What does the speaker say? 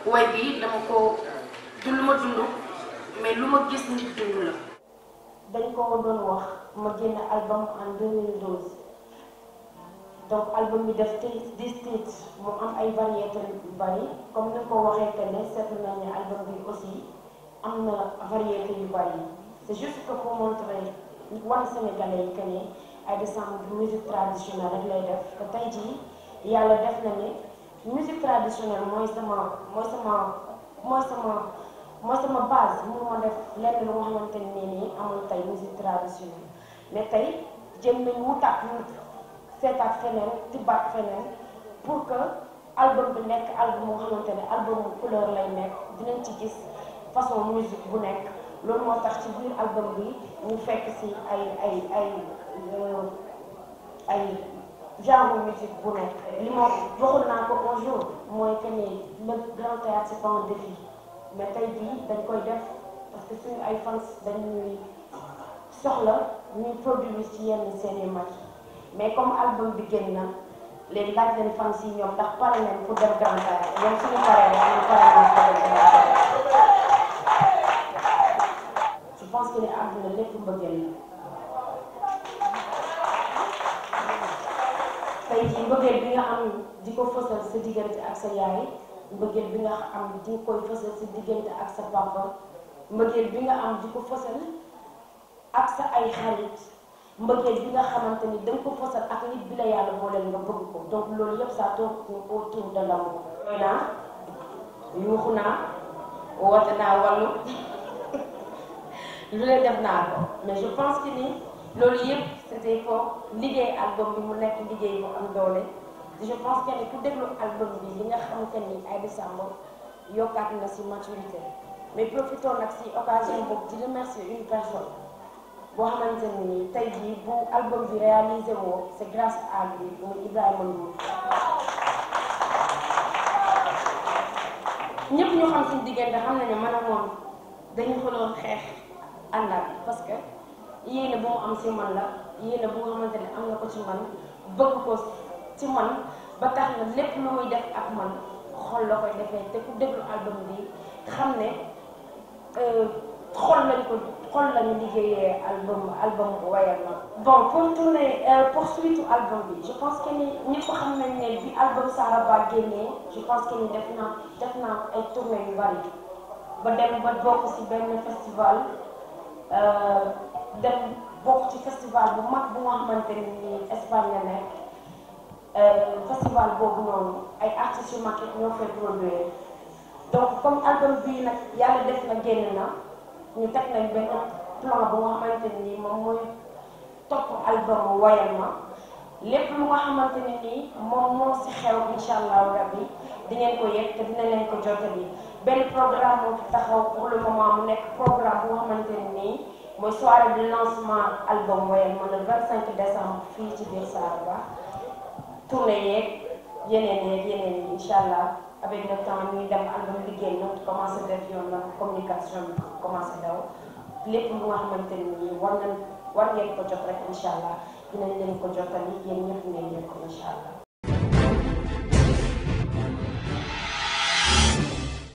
way bi dama ko du lu ma dund mais lu ma gis nit dund la. dañ ko doon wax ma génn album en 2012 donc album bi def 10 titres mu am ay variétés yu bari comme ni ko waxee que ne seetlu nañ ne album bi aussi am na variété yu bari c'est juste que pour montrer wan Sénégalais yi que ne Aïda Samb musique traditionnelle rek lay def te tey jii yàlla def na ne musique traditionnelle mooy sama base mu ma def lenn lu nga xamante ne nii amul tey musique traditionnelle mais tey jëm nañ wutaat seetaat feneen tibbaat feneen pour que album bi nekk album moo xamante ne album couleur lay nekk dinañ ci gis façon musique bu nekk loolu moo tax ci biir album bi ñu fekk si ay genre musique bu nekk li ma waxoon naa ko un jour mooy que ni le grand théâtre c'est pas un défi mais tey bii dañ koy def parce que suñu ay fans dañuy soxla ñuy produire ci yenn série mag mais comme album bi génn na léegi laaj leen fans yi ñoom ndax pare nañ pour def grand théâtre ñoom suñu paree rek ñu pare nañ pour def grand théâtre. Je pense que ne àdduna lépp mbëggeel la tey jii mbëggeel bi nga am di ko fësal sa diggante ak sa yaay mbëggeel bi nga am di koy fësal sa diggante ak sa papa mbëggeel bi nga am di ko fësal ak sa ay xarit mbëggeel bi nga xamante ni da nga ko fësal ak nit bi la yàlla booleel nga bëgg ko donc loolu yëpp ça tourne autour de l'amour. mooy naa yuuxu naa woote naa wàllu lu leen def naa ko mais je pense que ni loolu yëpp c'était pour liggéey album bi mu nekk liggéey bu am doole je pense que ni ku déglu album bi li nga xamante ni Aïda Samb yokkaat na si maturité mais profitons nag si occasion boobu di remercier une personne boo xamante ni tey jii bu album bi réalisé woo c'est grâce à lui muy Ibrahima Ndour ñëpp ñu xam suñu diggante xam nañu man ak moom dañu xoloon xeex àndaat parce que yéene bu mu am si man la yéene bu nga xamante ne am na ko ci man bëgg ko ci man ba tax na lépp lu muy def ak man xol la koy defee te ku déglu album bi xam ne xol lañu liggéeyee album wayal na. bon pour tourner poursuite album bi je pense que ni ñëpp xam nañ ne bi album Saraba génnee je pense que ni def naa ay tournée yu bari ba dem ba bokk ci benn festival dem bokk ci festival bu mag bu nga xamante ni Espagne la nekk festival boobu noonu ay artistes yu mag ñoo fay produire donc comme album bii nag yàlla def na génn na ñu teg nañ benn plan bu nga xamante ni moom mooy topp album wayal ma lépp lu nga xamante ni nii moom moo si xew incha allahu rabbi di ngeen ko yegg te dina leen ko jottali benn programme moo fi taxaw pour le moment mu nekk programme bu nga xamante ni nii mooy soirée de lancement album wayal ma le 25 décembre fii ci biir Saraba tournée yeeg yeneen yi incha allah avec le temps ñuy dem album bi génn commencé def yoon la communication bi commencé daw lépp lu nga xamante ni war ngeen ko jot rek incha allah dinañ leen ko jottali yéen ñëpp ngeen yëg ko incha allah.